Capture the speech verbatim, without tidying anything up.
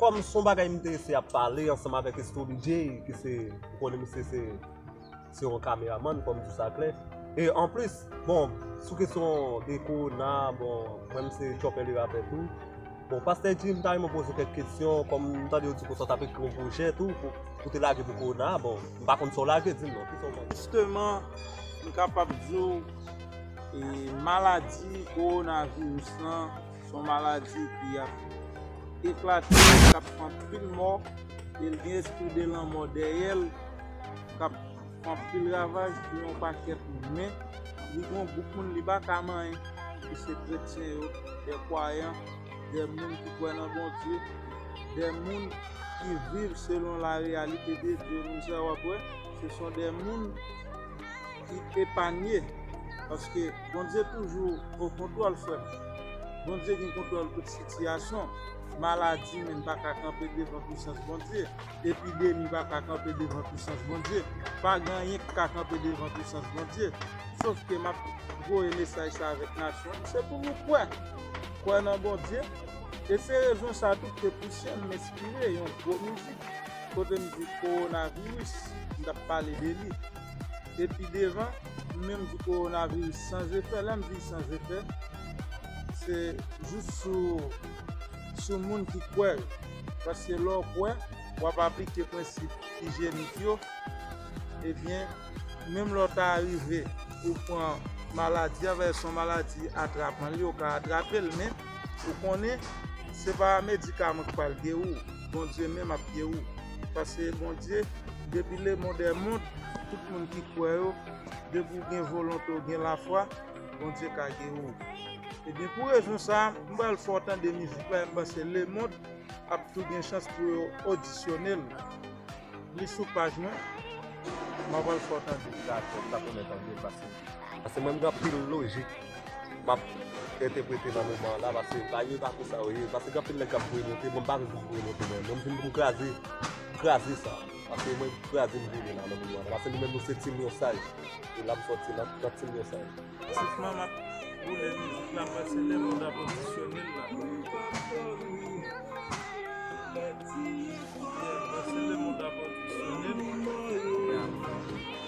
Kòm se yon bagay m te eseye ap pale ansanm avèk Estrobi J, ki se, ou konnen misye se, se yon kameramann, fò m di sa klè. E anplis, bon, sou kesyon de kowona, bon, mwen m se chòpè le rapè tou. Bon, Pastè Jim, m ta renmen poze kèk kesyon, kòm m tande yo di konsa w t ap ekri yon pwojè tou, pou, pou te lage pou kowona, bon, m pa konn sa w lage, di m non, ki sa w panse? Jisteman, m kapab di w, e, maladi kowonaviris lan, se yon maladi ki ap eklate, k ap fè anpil mò, e l gen espri de lanmò dèyè l, k ap fè anpil ravaj pou yon pakèt moun. Men, li gen yon gwoup moun li pa ka manyen, ki se kretyen yo, dè kwayan, dè moun ki kwè nan Bondye, dè moun ki viv selon la réalité de Dieu. Moun sa yo w ap wè, se son dè moun ki epanye. Paske Bondye toujou o kontwòl, frè m. Bondye gen kontwòl tout sitiyasyon. Maladi menm pa ka kanpe devan pisans Bondye. Epidemi pa ka kanpe devan pisans Bondye. Pa gen anyen ki ka kanpe devan pisans Bondye. Sòf ke m ap voye mesaj sa avèk nasyon an, se pou nou kwè. Kwè nan Bondye. E se rezon sa tou ki te pouse m enspire yon gwo mizik kote m di kowonaviris, m t ap pale de li. Epi devan, m menm di kowonaviris san efè. Lè m di san efè, se jis sou, sou moun ki kwè yo. Paske lè w kwè, w ap aplike prensip ijyenik yo, ebyen, menm lè w ta rive ou pran maladi a, se yon maladi atrapan li, ou ka atrape l, men ou konnen se pa medikaman k pral geri w, Bondye menm ap geri w. Paske Bondye, depi le monde est monde, tout moun ki kwè yo, depi w gen volonte, w gen lafwa, Bondye ka geri w. Ebyen, pou rezon sa a, m pral fè w tande mizik la, m panse le monde ap tou gen chans pou yo odisyone l. Li sou paj mwen. M ap al fè w tande. Dakò, m ta kontan tande l, paske, paske mwen, m gen anpil lojik m ap entèprete nan moman an la, paske bagay yo pa konsa yo ye, paske gen anpil nèg k ap voye monte, mwen, m pa bezwen voye monte, mwen, mwen, m vin pou m kraze, kraze sa, paske mwen, kraze m vini la nan moman an la, paske nou menm, nou se Team Yon Saj, e la m sòti nan, nan Team Yon Saj. Sèlman m ap boule mizik la, paske le monde a pozisyone l la. Yeah, paske le monde a pozisyone l.